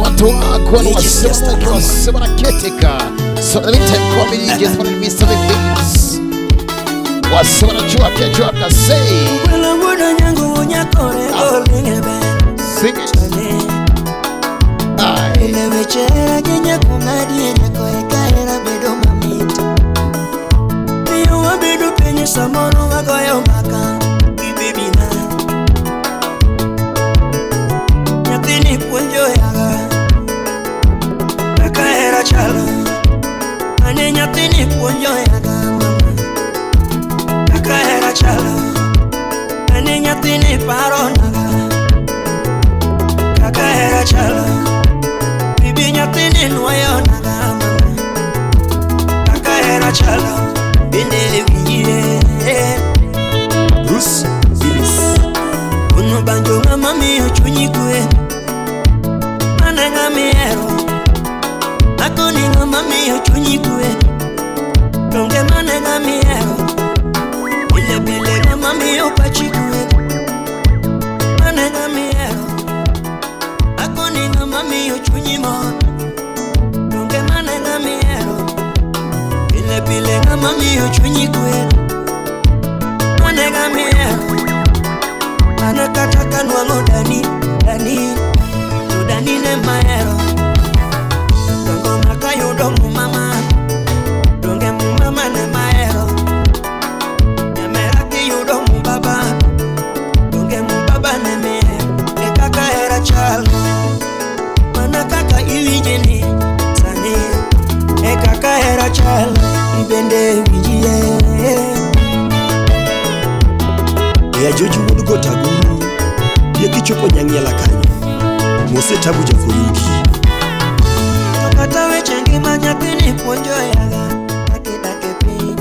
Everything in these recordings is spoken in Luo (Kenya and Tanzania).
Watu wako wasema wasema na ketika. So the meantime call me DJs for Mr. Beats. Wasema na chua kechua kasei. Sing it. Aye. Samoro wagoyo mbaka gi bebina. Nyathini puonjo yaga kaka hera chalo. Ane nyathini puonjo yaga mama kaka hera chalo. Ane nyathini paro naga kaka hera chalo. Bibi nyathini nuoyo naga mama kaka hera chalo. Bende winjie Bruce Willis. Uno banjo ng'ama miyo chunyi kwe. Mane ng'ama ihero. Akoni ng'ama miyo chunyi kwe. Donge mane ng'ama ihero. Pile pile ng'ama miyo pachi kwe. Mane ng'ama ihero. Akoni ng'ama miyo chunyi mor. Donge mane ng'ama ihero. Pile pile ng'ama miyo chunyi kwe. Mane ng'ama ihero. Mana kata kanwang'o dani, dani, to dani ne mahero. Dongo makayudo mumama, donge mumama ne mahero. Nyamera kiyudo mubaba, donge mubaba ne mihero. E kaka hera chalo, mana kaka iwinje ni sani. E kaka hera chalo, ibende winjie. E ajoji wuod Gotaguru, ye kichopo Nyang'iela kanyo, mose tabu jakoyugi. To kata weche ngima nyathini puonjo yaga kaka idak e piny.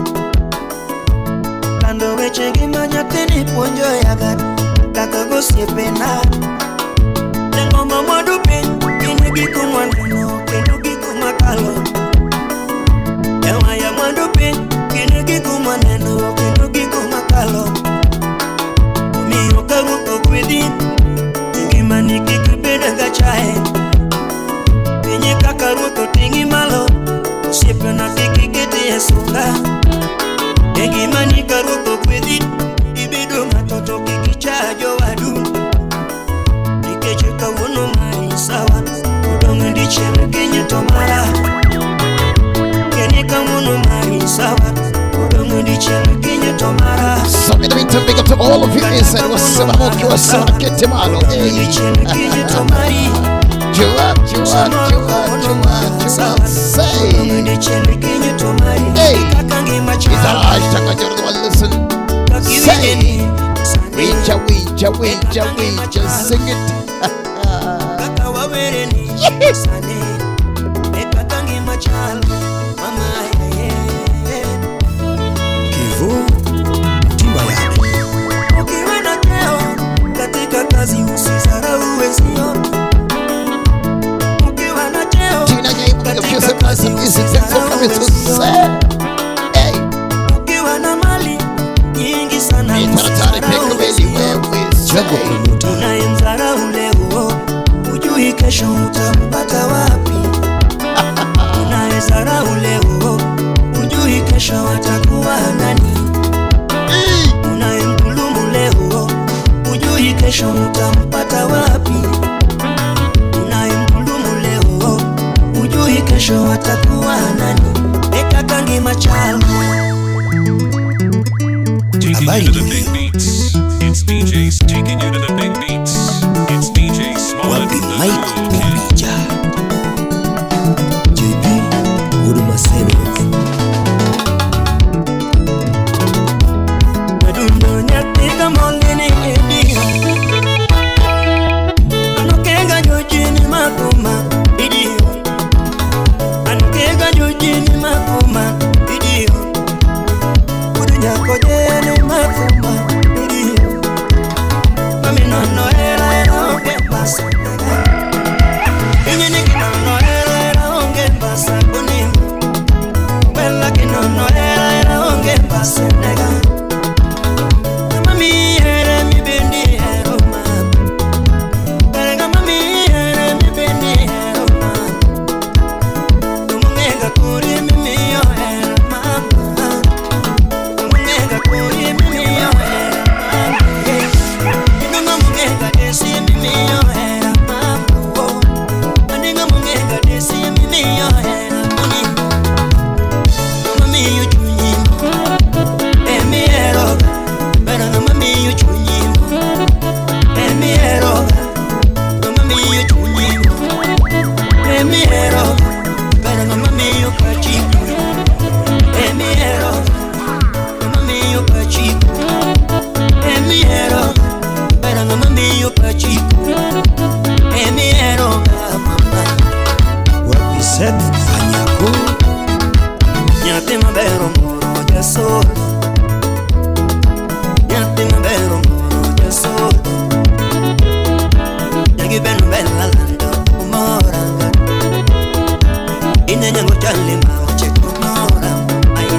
Lando weche ngima nyathini puonjo yaga kaka gosiepena. Nengo ma mwandu piny gin gik mwaneno kendo gik makalo. Ewa ya mwandu piny gin gik mwaneno kendo gik makalo. Omiyo ka ruoth ogwedhi, ngimani kik bed gachaye. Pinye kaka ruoth oting'i malo, osiepena kik iketi e sunga. E ngimani ka ruoth ogwedhi, ibedo ng'ato to kik icha jowadu. Nikech kawuono mari sawa, odong' dichiel kiny to mara. Keni kawuono mari sawa, odong' dichiel kiny to mara. So in the meantime, big up to all of you inside. What's up? What's up? Ketemalo. Odong' Hey. dichiel kiny to mari. Chua, chua, chua, chua, chua. Say. Hey. It's a hashtag. You're the one listen. Say. Wincha, wincha, wincha, wincha. Sing it. Kevo, timba yake. Ukiwa na cheo katika kazi usizarau wenzio. Ukiwa na cheo Tina Game, the katika music, kazi music, thanks for usizarau coming to wenzio. say. Hey. Ukiwa na mali nyingi sana Taratari usizarau pick wenzio. where we Jago say. promoter. Unayemdharau leo hujui kesho utampata wapi. Unayedharau leo hujui kesho atakuwa nani. Hey. Unayemdhulumu leo hujui kesho utampata wapi. Unayemdhulumu leo hujui kesho atakuwa nani. Ekaka ngima chalo. Taking Habari you to the ndio big hiyo. beats. It's DJs taking you to the big beats. It's DJ Smollett, Wapi the Mike cool kid. Opija. JP Huduma Seno. Madundo nyathi kamolini idio. Anokega jojini makuma idio. Anokega jojini makuma idio. Kudu nyako jene makuma jasolo. Nyathi maber omoro jasolo. Nyagi beno bella lando omora. Inenyango chali ma ocheko omora. Ai.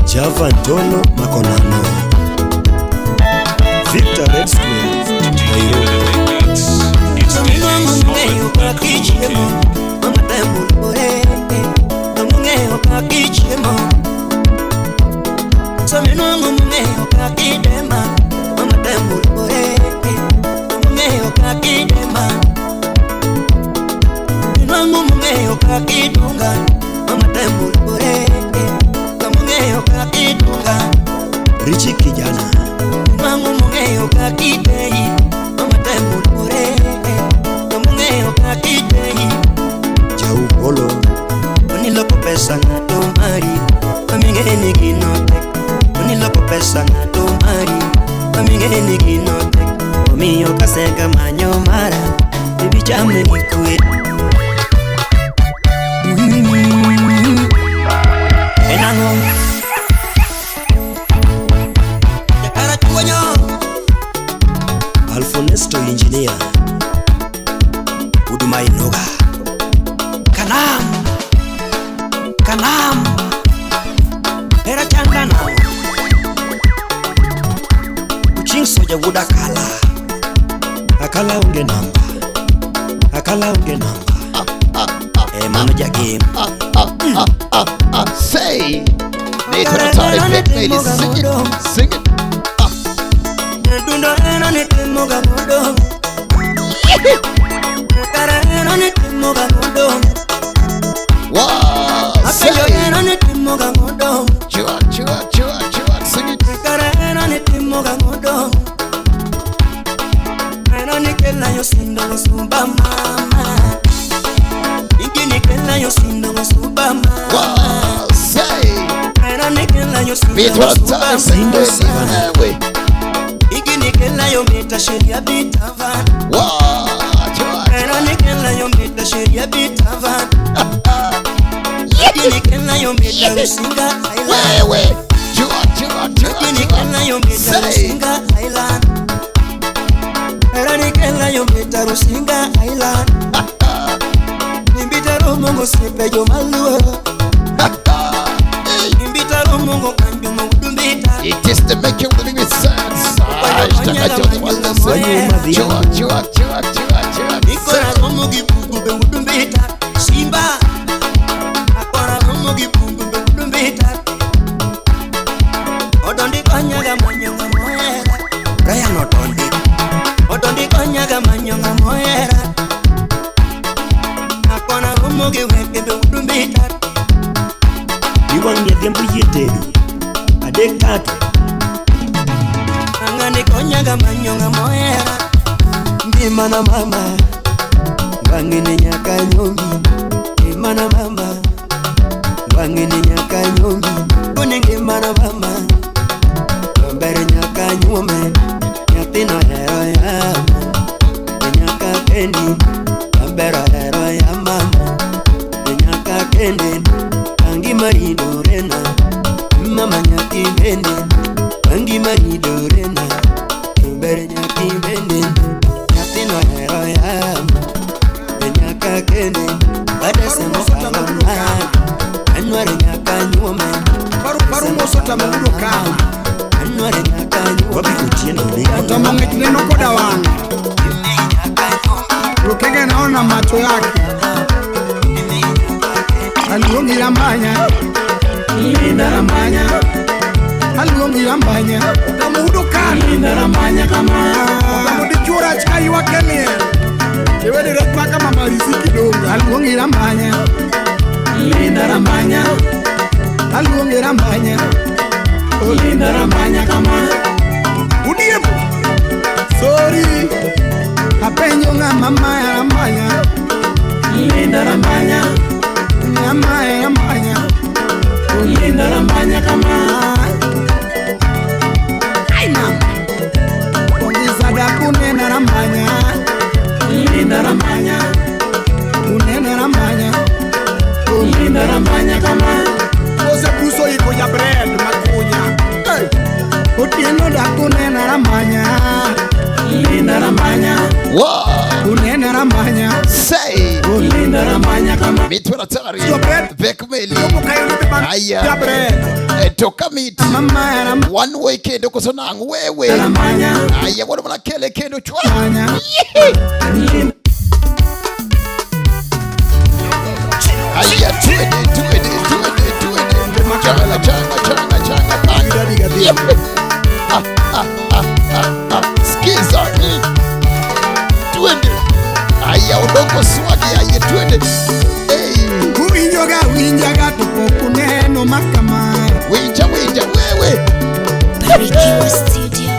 Java Ntolo Makonano. Victor Red Square, Taking you to the Nairobi. big beats. It's DJ Smallman, the cool kid. Richie Kijana. Jau Polo. Oniloko pesa ng'ato mari, aming'e ni gino tek. Oniloko pesa ng'ato mari, aming'e ni gino tek. Omiyo kasega manyo mara, ibi chame gi kwe. En ang'o? Jakara chuonyo. Alfonesto Engineer. Huduma Inoga. Kalam, kalam, era chandana. Uching soja wuda kala. Akala onge namba. Akala onge namba. E mano jagem. Say, Nathan Atari, big lady, sing it, sing it. Dundo era ne temo ga modo. Kara era ne temo ga modo. Wow, say, Apenjo era ne temo ga modo. chua, chua, chua, chua, sing it. Kara era ne temo ga modo. Era ne kela yo sindo go sumba mama. Igini kela yo sindo go sumba mama. Wow, say, Era ne kela yo sindo Nathan go sumba Atari, sing mama. it, highway. Igini kela yo meta sheria bitavan. Wow, chua, Era ne kela yo meta sheria bitavan. Igini kela yo meta rusinga island. wewe, chua, chua, chua, Igini chua, kela yo meta say, rusinga island. Era ne kela yo meta rusinga island. Nimbita romongo sepe yo maluo. Nimbita romongo kanjo maudumbita. It is the making of living with sense. Chua, chua, chua, chua, chua, Ikora romo gi bugu be udumbita. Simba. Akora romo gi bugu be udumbita. Odondi konyaga manyonga moera. Brian Otondi. Odondi konyaga manyonga moera. Akora romo gi weke be udumbita. Iwang'e dhiambo yie tedo. Adek tatu. Angani konyaga manyonga moera. Ngima na mama. Wang'ene nyaka nyombi. Ngima na mama. Wang'ene nyaka nyombi. Kone ngima na mama. Ber nyaka nyuome. Nyathino hero yamo. Nyaka kendi. Ber ohero ya mama. Nyaka kende. Angi maridorena. Mama nyathi bende. Angi maridorena. Ber nyathi bende. Nyathino hero yamo. Nyaka kende. Badese mokalo ng'ato. Anware nyaka nyuome. Parumoso tamugudo kama Anware nyaka nyuome. Wabi Otieno Odinga. Otamo ng'ech neno koda wang'e. Rukenge naona macho yake. Aluongi rambanya. Linda rambanya. Aluongi rambanya. Otamugudo kama. Linda rambanya kama. Otamudichura chai wakenie. Iweni rech maka mama riziki donga. Aluongi rambanya. Linda rambanya. Aluongi rambanya. Olinda rambanya kama. Udiembo. Sorry. Apenjo ng'ama maya rambanya. Linda rambanya. Ng'ama rambanya. Olinda rambanya kama. Ai mama. Ongeza dakunena rambanya. Linda rambanya. Unena rambanya. Olinda rambanya kama. Ose Aya. Toka miti. One way kendo koso nang' wewe. Aya wadwa mana kele kendo chwa. Aya twende twende twende twende. Changa changa changa changa panga. Ah ah ah ah. Skiza. Twende. Aya odongo swagi aya twende. Hey. Uwinjoga winjaga to pok uneno makama. Winja winja wewe. Barikiwa Studio.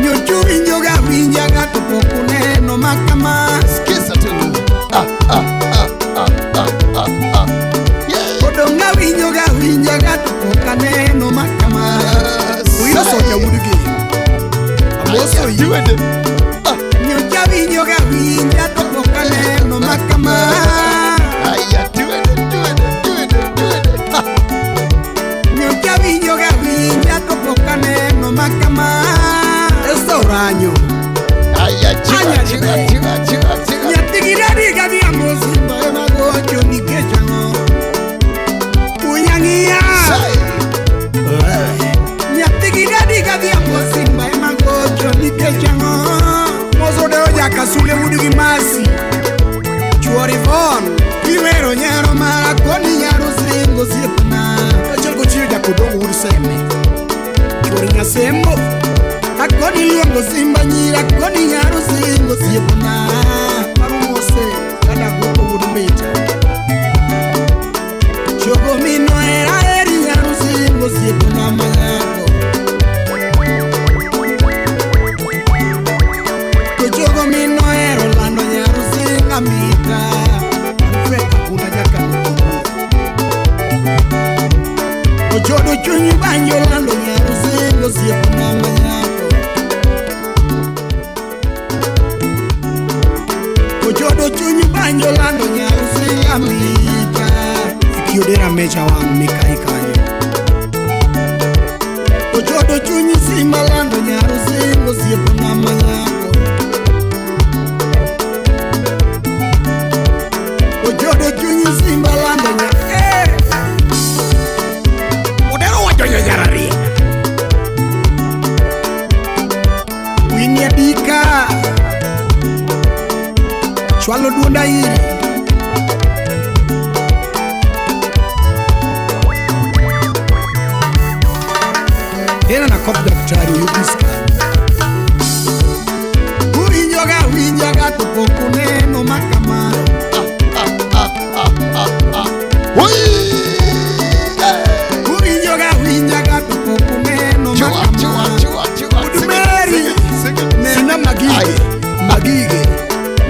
Nyochu winjoga winjaga to pok uneno makama. Skiza tu. Ah ah ah ah ah ah ah. Yeah. Odonga winjoga winjaga to pok aneno makama. Uyo soja wudugi. Amoso twende. Nyocha winjoga winja to pok aneno makama. Aya twende twende twende twende. Nyocha winjoga winja to pok aneno makama. Eso ranyo. Aya chiwa chiwa chiwa chiwa chiwa. Nyathigirari gadhi amosi bae magocho nikech ang'o? Unyang'iya. Nyathigirari gadhi amosi bae magocho nikech ang'o? Moso deo jakasule wuod gi masi. Chuori von. Iwero nyero mara koni nyaro singo osiepna. Kachiel gochiyo jakodongo wuod seme. Chuori nyasembo. Akoni luongo simba nyira koni nyaro singo osiepna. Marumose kada guoko wuod mbita. Chogo mino era eri nyaro singo osiepna manyako. To chogo mino ero lando nyaro singa mita. Ochodo chunyi banjo lando nyaro singo osiepna manyako. Ochodo chunyi banjo lando nyaro singa mita. Ikiodera mecha wang' mikai kanyo. Ochodo chunyi simba lando nyaro singo osiepna manyako. Ochodo chunyi simba lando nyaro. Winnie Dika Chwalo duonda iri. Tena na kop daktari yubiska. Uwinjoga winjaga to pok uneno makama. Uwinjoga winjaga to pok uneno makama. Udumeri Sina magige magige.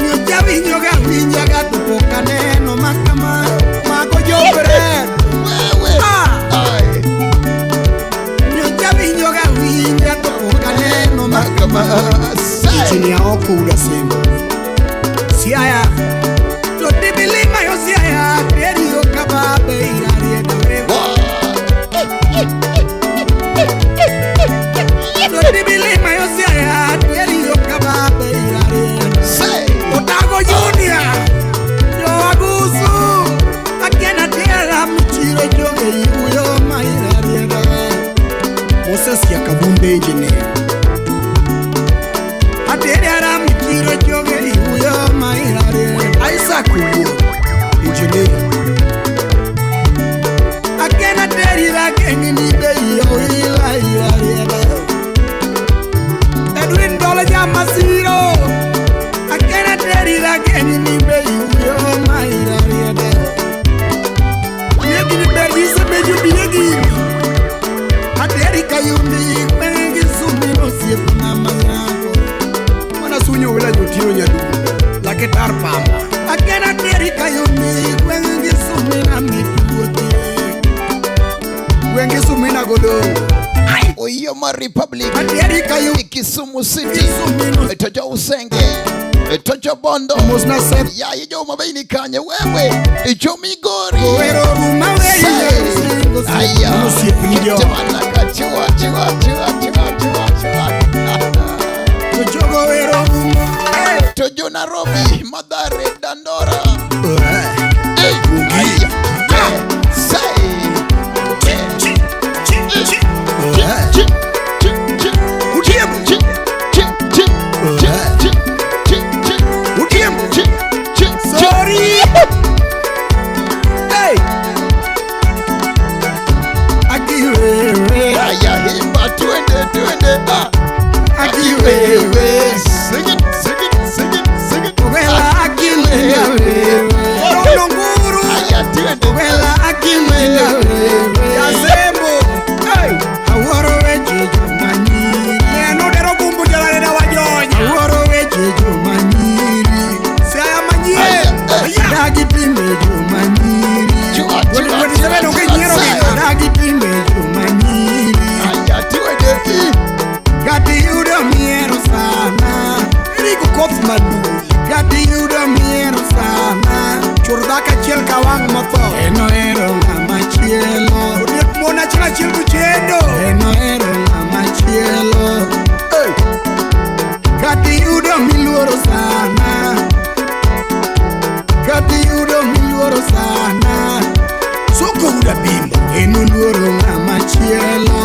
Nyocha winjoga winjaga to pok aneno makama. Mago jobrer. Wewe. Nyocha winjoga winja to pok aneno makama. Chini ya oko unasema Siaya to dibilima yo siaya eri yo kababe irarienda wewe. To dibilima yo siaya eri yo kababe irarienda. Otago Junior yo agusu akena tera michiro joge iuyo mairarienda. Moses ya Kabumbe engineer. Atera michiro joge iuyo mairarienda. Isaac Owuor engineer. Akena terira kengi ni be yo ila irarienda. Edwin Dola Jamasiro akena terira kengi ni be yo mairarienda. Yegini bergise meju biegi. Ateri kayumbi mengi sumi osiepna manyako. Mwana sunyo wela nyotiro nyadundo laketar pamba. Akena teri kayumbi mengi sumi na mituote. Wengi sumi na godongo. Oyoma Republic. Ateri kayumbi Kisumu City. Tojo Usenge. Tojo Bondo. Mosna sep. Ya ijo mabaini kanye wewe. Ijo Migori. Wero ruma we. Aya. Osiepni jo. Manaka chiwa chiwa chiwa chiwa chiwa chiwa. Tojogo wero ruma. Tojo Nairobi, Mathare, Dandora. Hey. Aya. Say. Kachiel kuchendo. Enohero ng'ama chielo. Katiyudo miluoro sana. Katiyudo miluoro sana. Soko uda bimbo. Enoluoro ng'ama chielo.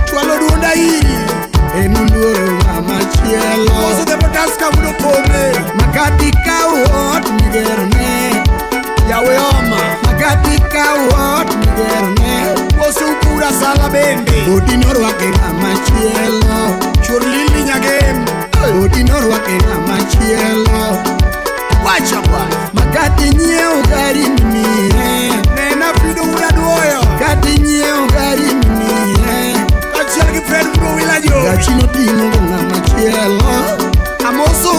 Chwalo duonda iri. Enoluoro ng'ama chielo. Koso the potaska udo pome. Makati kaw ot migerne. Yawe oma. Makati kaw ot migerne. Koso ukura sala bende. Odi norwake ng'ama chielo. Chur lili nyagem. Odi norwake ng'ama chielo. Wacha bwana. Makati nyiew gari mimiye. Nena fido uda duoyo. Kati nyiew gari mimiye. Kachiel gi Fred Bro Wilajo. Gachi noting'o go ng'ama chielo. Amoso.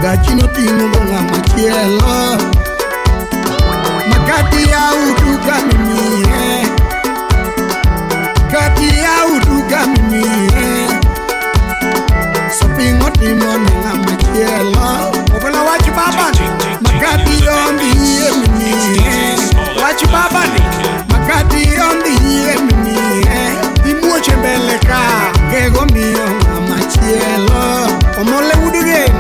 Gachi noting'o go ng'ama chielo. Makati yaw duka mimiye. Kati yaw duka mimiye. Shopping otimo ne ng'ama chielo. Obola wach baba ni. Makati yombi yie mimiye. Wach baba ni. Makati yombi yie mimiye. Imuoche mbele ka. Kego miyo ng'ama chielo. Omole wudugen.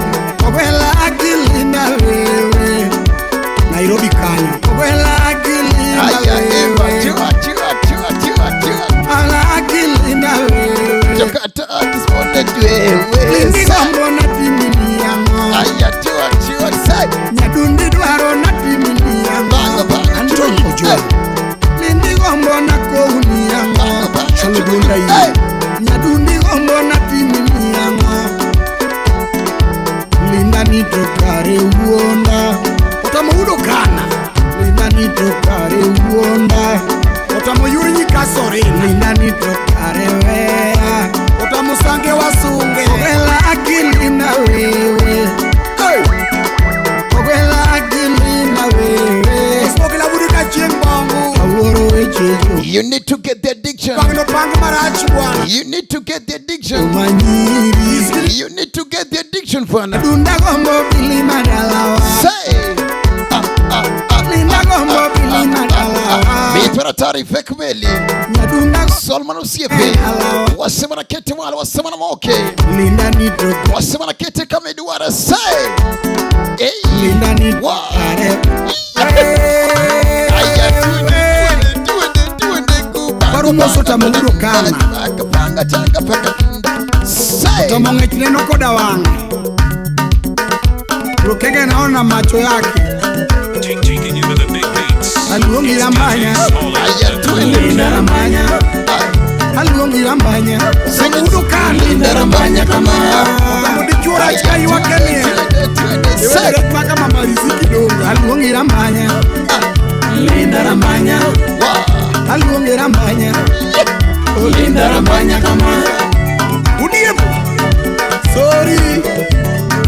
Ogwela akilinda wewe. Nairobi kanyo. Ogwela akilinda Aya, Eva, wewe. chua, chua, chua, chua, chua. Ala akilinda wewe. Chokata akisponde wewe. Lindi gombo na timini ang'o. Aya, chua, chua, sai. Nyadundi dwaro na timini ang'o. Banga, banga, Anton Ojwang. Lindi gombo na kouni ang'o. Banga, banga, Chalo chua, duonda hey. iri. Nyadundi gombo na timini ang'o. Linda ni to kare wuonda. Otamo udo kana. Linda ni to kare wuonda. Otamo yur nyikasorina. Linda ni to kare weya. Otamo sange wasunge. Ogwela akili na wewe. Hey! Ogwela akili na wewe. Osmokela wudu ka chieng' bongu. Awuoro weche jo You need to get the addiction. Pangno pang marach bwana. You need to get the addiction. Manyiri. You need to get the addiction, bwana. Dunda gombo bilima dalawa. Say. Ah, ah, ah, Linda gombo bilima dalawa. Mitwara taarifa kweli. Nyadunda Solomon Osiepe. Wasema na kete wala wasema na moke. Linda ni to Wasema na kete kama duara say. Hey. Linda ni Wa. kare. Aya, tuende, tuende, tuende, kupa. Barumoso tamugudo kana. Panga, panga, changa, panga. Say. Tomo ng'ech neno koda wang'e. Rokege naona macho yake. Taking you to the big beats. Aluongi It's Rambanya. DJ Smalley, Aya, the tuende. Linda Rambanya. Aluongi Rambanya. Samudo kana. Linda Rambanya kama. Otamudichuo rach ka ywak e miel. Tuende, tuende, say. Iwere paka mama riziki donga. Aluongi Rambanya. Linda Rambanya. Wa. Aluongi Rambanya. Linda Rambanya kama. Udiemo. Sorry.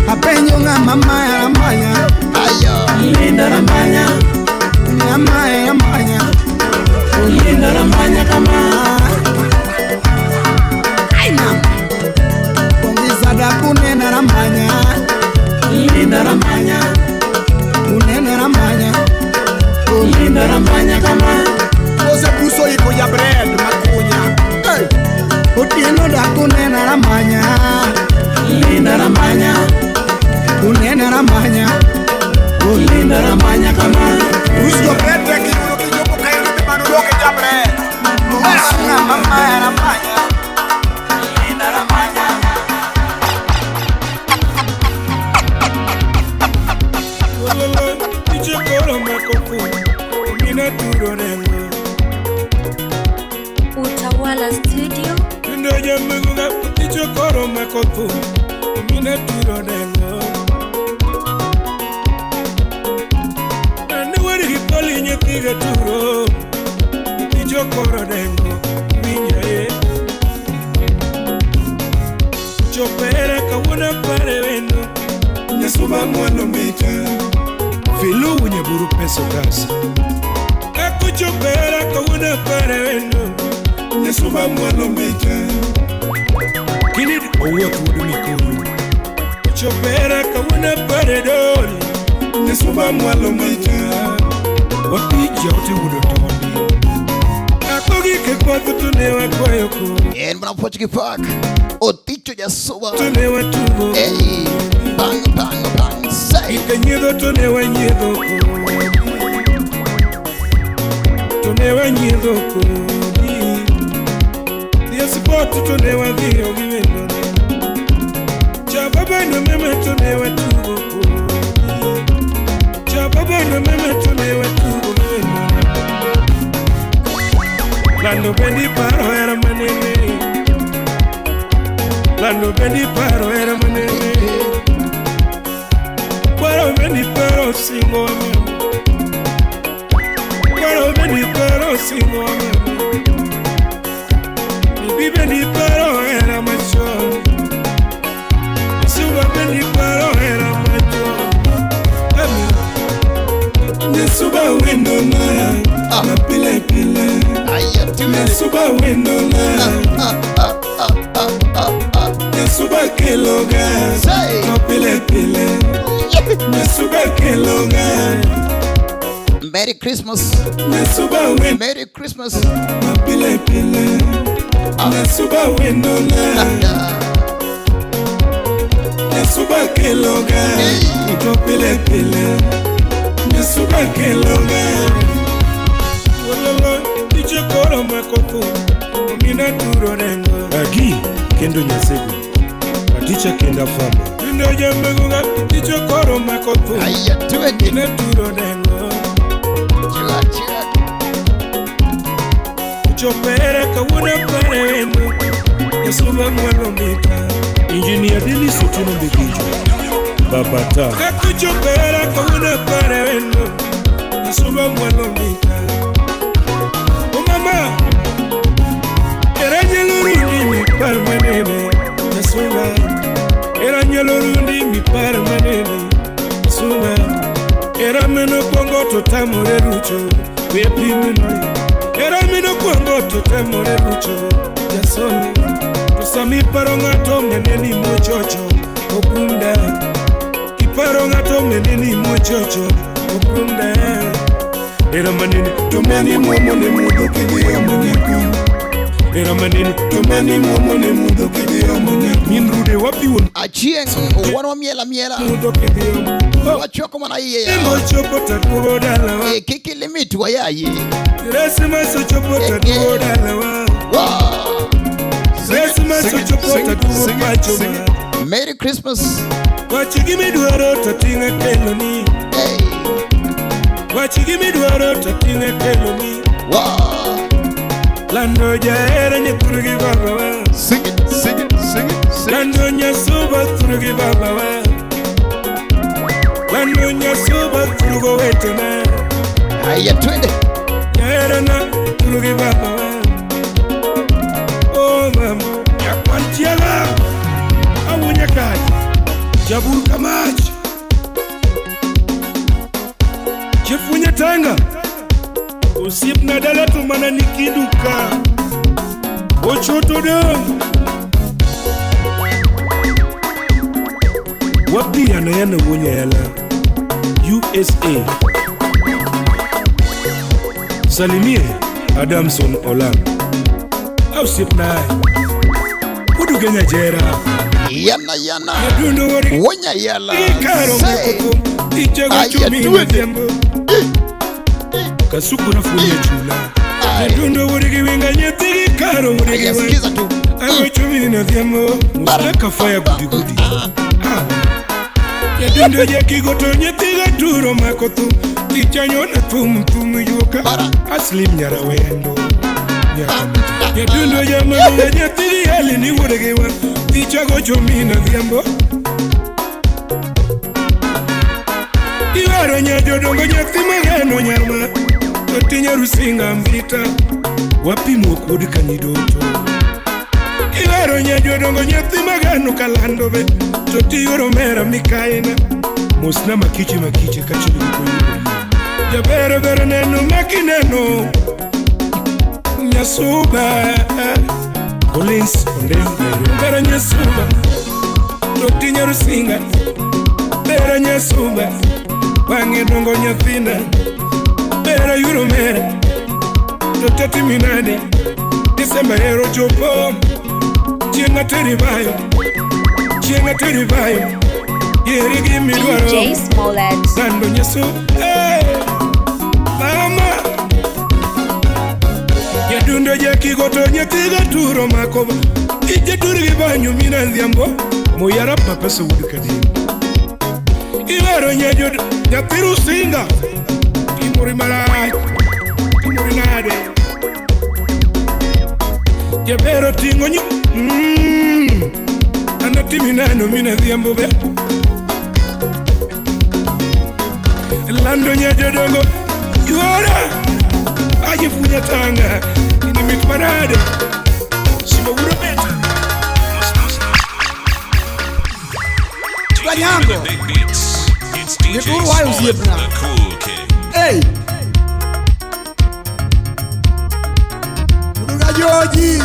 Apenjo ng'ama maya Rambanya. Aya. Linda Rambanya. Ng'ama Rambanya. Linda Rambanya kama. Ai mama. Ongeza da kunena Rambanya. Linda Rambanya. Kunena Rambanya. Linda Rambanya kama. Ose puso iko ya bread makunya. Hey. Otieno da kunena Rambanya. Linda Rambanya. Kunena Rambanya. Linda Rambanya kama. Usko bread kiyudo kijopo kayo te manudo ke ja bread. Mama Rambanya. Linda Rambanya. Utawala Studio. Chopera kawuono pare wendo Nyasuba mwano mita Filu nyeburu peso gas Akuchopera kawuono pare wendo Nyasuba mwano mita Kinid owuoth wuod Mikuru Chopera kawuono pare doli Nyasuba mwalo mita Wapija ote wuod Otondi Akogi ke Kwath to ne wakwayo kodi. En mana Portuguese Park. Oticho Jasuba. To ne watugo. Hey, bang bang bang. Say. Gika nyiedho to ne wanyiedho kodi. To ne wanyiedho kodi. Dhi e sport to ne wadhiyo gi wendone. Cha baba no mama to ne watugo kodi. Cha baba no mama to ne watugo gi wendone. Lando bendi paro hera manene. Lando bendi paro hera manene. Kwaro bendi paro singo mama. Kwaro bendi paro singo mama. Bibi bendi paro hera machon. Suba bendi paro hera machon. Ami. Nyasuba wendo na na pile pile. Nyasuba wendo na Nyasuba keloga na pile pile. Nyasuba keloga. Merry Christmas. Nyasuba wendo Merry Christmas. na pile pile. Nyasuba wendo na Nyasuba keloga na pile pile. Nyasuba keloga. Wololo, iche koro mako thum, omina turo rengo. Agi kendo nyasego. Aticha kenda fama. Indo jambeguga, iche koro mako thum, Aya, tuende. omina turo rengo. Chua chua. Chopere kawuono pare wendo, Nyasuba mwalo mita. Engineer Dennis Otieno Mbegijo. Babata. Kaka chopere kawuono pare wendo, Nyasuba mwalo mita. Oh mama, era nyalo rundi mi par manene, Nyasuba. Era nyalo rundi mi par manene, Nyasuba. Era meno kwongo to tamore rucho, we pimno. Era meno kwongo to tamore rucho, Jason. To sami paro ng'ato ng'ene ni mochocho, obrunda. Kiparo ng'ato ng'ene ni mochocho, obrunda. Era manene, Tumeni muomo ne mudho kidhi omo nyako. era manene, Tumeni muomo ne mudho kidhi omo nyako. min rude wapi wuon Achieng' wan miela miela. mudho kidhi omo. Wachoko mana iye ya. Imbo chopo taduogo dalawa. Eh, kiki limit wayaye. Krismas ochopo taduogo dalawa. Wow. Krismas ochopo taduogo pacho ma. Merry Christmas. Wach gimidwaro to ting'e keloni. Hey. Wach gimidwaro to ting'e keloni. Wow. Lando jahera nyathuru gi babawa. Sing it, sing it, sing it, sing it. Lando nyasuba thuru gi babawa. Lando nyasuba thuru gowetena. Aya, twende. Jaherana thuru gi babawa. Oh mama, nyakwar chiaga. Awuonya kach. Jabur kamach. Chifunya tanga. Osiepna dala to mana ni kindu ka. Ochoto dong. Wapi anayana wuonya yala. USA. Salimie Adamson Olang. Osiepna. Uduge nyajera. Yana yana. Nyadundo wori Wonya yala. karo Say. moko. Ichego Aya, chumi twende. odhiambo. Kasuku nafunya chula. Nyadundo wori gi winga nyathi gi karo wori gi Aya, wang. sikiza tu. Ago chumi na odhiambo. Mustaka fire gudi gudi. Nyadundo jakigo to nyathi ga turo mako thum. Tichanyo na thum thum yuoka. Aslim nyarawendo. Nyakamiti. Nyadundo jamani nyathi gi hali ni wuod gi wang. Tichago chumi na odhiambo. Iwero nya jodongo nyathi mageno nyarma. To tinya rusinga mvita. Wapimo wuod kanyidoto. Iwero nya jodongo nyathi mageno kalando be. To tiyoro mera mikaina. Mosna makiche makiche kachuli koyudo. Jaber ber neno makineno. Nyasuba. Collins Ondeng Nairobi. Bero nyasuba. To tinya rusinga. Bero nyasuba. Wang'e dongo nyathina. Bero yuro mera. To tati minade. Disemba ero chopo. Chieng' ateri bayo. Chieng' ateri bayo. Yieri gimidwaro. DJ Smollett. Sando nyeso. Hey, mama. Nyadundo jakigoto nyathiga turo mako. Ije tur gi banyo mina dhiambo. Moyara papa saudi kadim. Iwero nyajod nyathi Rusinga. Imori marach. Imori nade. Jabero tingo nyi. Anatimi nano mina dhiambo be. Lando nyajodongo. Yuora. Ajifunya tanga. Ini mit manade. Simba wuro beta. Taking you to the big beats. It's DJ Nikuru wayo Smollett, osiepna. the cool king. Hey! Uduga Joji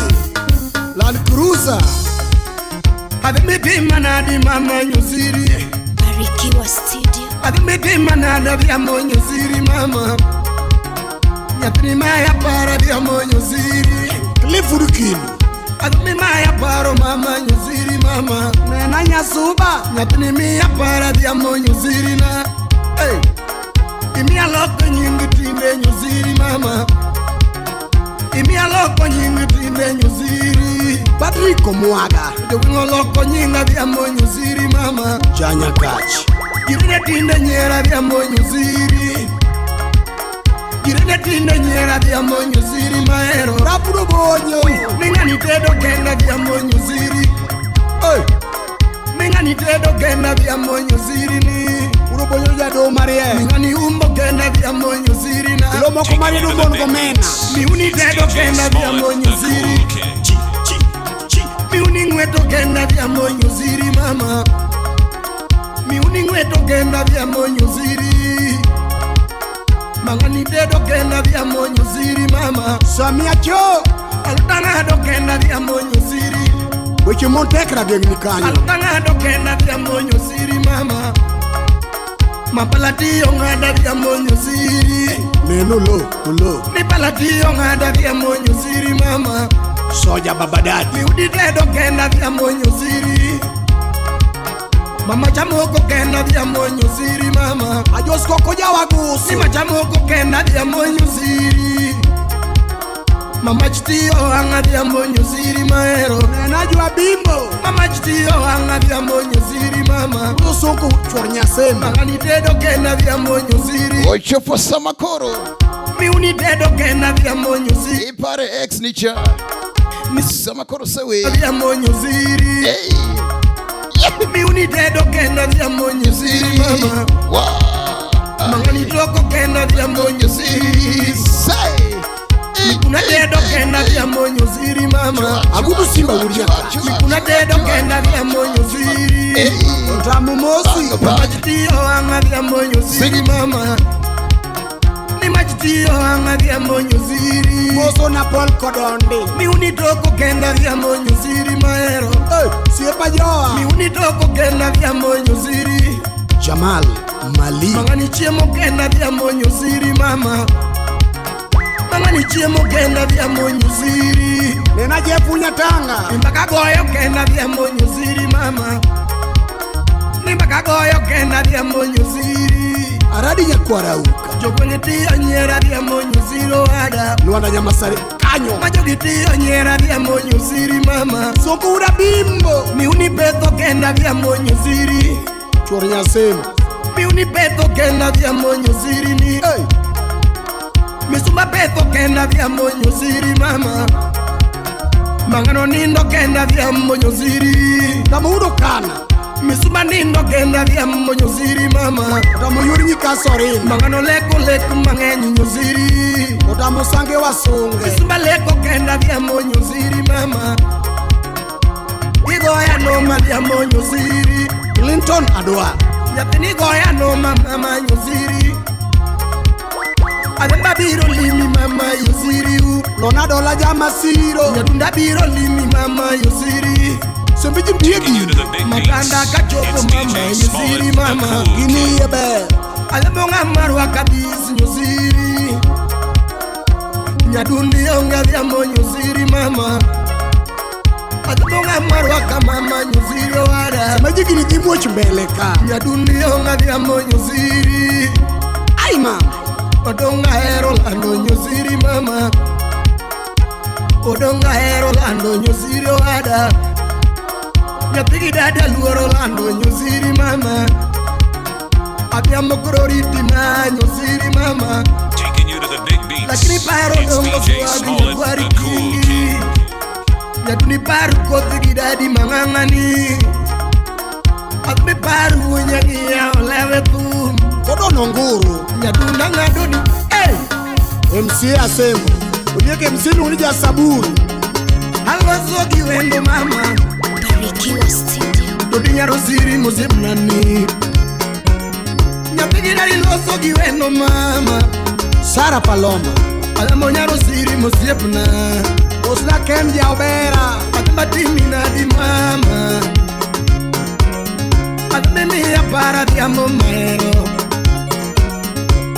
Land Cruiser. Adhi manadi mama nyusiri. Barikiwa Studio. Adhi manada dhiambo nyusiri mama. Nyathini maya paro dhiambo nyusiri. Clifford Kinu. Adhi maya paro mama nyusiri mama. Nena Nyasuba. Nyathini miya paro dhiambo nyusiri na. Hey! Imiya loko nying tinde nyusiri mama. Imiya loko nying tinde nyusiri. Patrick Omwaga. Jowingo loko nyinga dhiambo nyusiri mama. Janyakach. Girine tinde nyiera dhiambo nyusiri. Girine tinde nyiera dhiambo nyusiri mahero. Rapudo Bonyo. Ming'ani tedo kenda dhiambo nyusiri. Hey! Ming'ani tedo kenda dhiambo nyusiri ni. Udo Bonyo jado marie. Ming'ani umbo kenda dhiambo nyusiri na. Ilo moko Taking marie you to the dumbon big gomena. beats. Miuni It's tedo DJ kenda dhiambo Smollett, the nyusiri. cool king. Miuni ng'weto kenda dhiambo nyusiri mama. Miuni ng'weto kenda dhiambo nyusiri. Mang'ani tedo kenda dhiambo nyusiri mama. Samia Cho. Alutang'ado kenda dhiambo nyusiri. Weche mon tek rageng' ni kanyo. Alutang'ado kenda dhiambo nyusiri mama. Mapalatiyo ng'ada dhiambo nyusiri. Neno lo lo. Mipalatiyo ng'ada dhiambo nyusiri mama. Soja babadadi. Miudi tedo kenda dhiambo nyusiri. Mama chamoko kenda dhiambo nyusiri mama. Ajos koko jawagusu. Ni machamoko kenda dhiambo nyusiri. Mama chitiyo anga dhiambo nyusiri mahero. Nena jwa bimbo. Mama chitiyo anga dhiambo nyusiri mama. Udo soko chwor nyasema. Mang'ani tedo kenda dhiambo nyusiri. Ochopo Samakoro. Miuni tedo kenda dhiambo nyusiri. Ipare ex nicha. Samakoro sewe. Dhiambo nyusiri. Hey. Miuni tedo kenda dhiambo nyusiri mama. Wow. Mang'ani toko kenda dhiambo nyusiri. Say. Mikuna tedo kenda dhiambo nyusiri mama. Agudu Simba wuria. Mikuna tedo kenda dhiambo nyusiri. Otamu mosi. Mama chitiyo anga dhiambo nyusiri mama. Ni machitiyo anga dhiambo nyusiri. Moso na Paul Kodonde. Miuni toko kenda dhiambo nyusiri mahero. Hey, siepa joa. Miuni toko kenda dhiambo nyusiri. Jamal Mali. Mang'ani chiemo kenda dhiambo nyusiri mama. Mang'ani chiemo kenda dhiambo nyusiri. Nena Jefu Nyatanga. Nimbaka goyo kenda dhiambo nyusiri mama. Nimbaka goyo kenda dhiambo nyusiri. Aradi Nyakwarauka. Jogwenge tiyo nyiera dhiambo nyusiri oada. Lwanda Nyamasare kanyo. Majogi tiyo nyiera dhiambo nyusiri mama. Soko uda bimbo. Miuni petho kenda dhiambo nyusiri. Chwor nyasema. Miuni petho kenda dhiambo nyusiri ni. Hey. Misumba petho kenda dhiambo nyusiri mama. Mang'ano nindo kenda dhiambo nyusiri. Tamuudo kana. Misumba nindo kenda dhiambo nyusiri mama. Otamu yud nyikasorin. Mang'ano leko lek mang'eny nyusiri. Otamu sange wasunge. Misumba leko kenda dhiambo nyusiri mama. Igoya noma dhiambo nyusiri. Clinton Adwa. Nyathini goya noma mama nyusiri. Ademba biro limi mama yusiri u. Lona dola jamasiro. Nyadunda biro limi mama yusiri. Sembiji Taking you mtiegi. to the big Matanda beats. kachopo It's mama DJ yusiri Smollett, the mama. cool king. Gini ber. Alemo ng'ama rwaka bis nyusiri. Nyadundi onge dhiambo nyusiri mama. ng'ama rwaka mama nyosiri owada. Sama jigini dhi muoch mbele ka. Nyadundi ong'adhiambo nyosiri. Ai mama. Odong' ahero lando nyosiri mama. Odong' ahero lando nyosiri owada. Nyathi gi dada luoro lando nyosiri mama. Adhiambo koro riti ma nyosiri mama. Taking you to the big beats. Lakini paro It's dongo DJ swagi Smollett, nyakwari the cool kingi. king. Nyathini par koth gi dadi mang'ang'ani. Adhi par wuonya gi yawo lewe thum. Odono nguru. Nyadunda ng'ado ni hey! MC Asembo. Oliek MC iluongo ni Jasaburi. Aloso gi wendo mama. Barikiwa Studio. To dinyaro siri mosiepnani. Nyathi gi dadi loso gi wendo mama. Sara Paloma. Adambo nyaro siri mosiepna. Osna Ken Jaobera. Adamba timi nadi mama. Adambe miya para dhiambo mahero.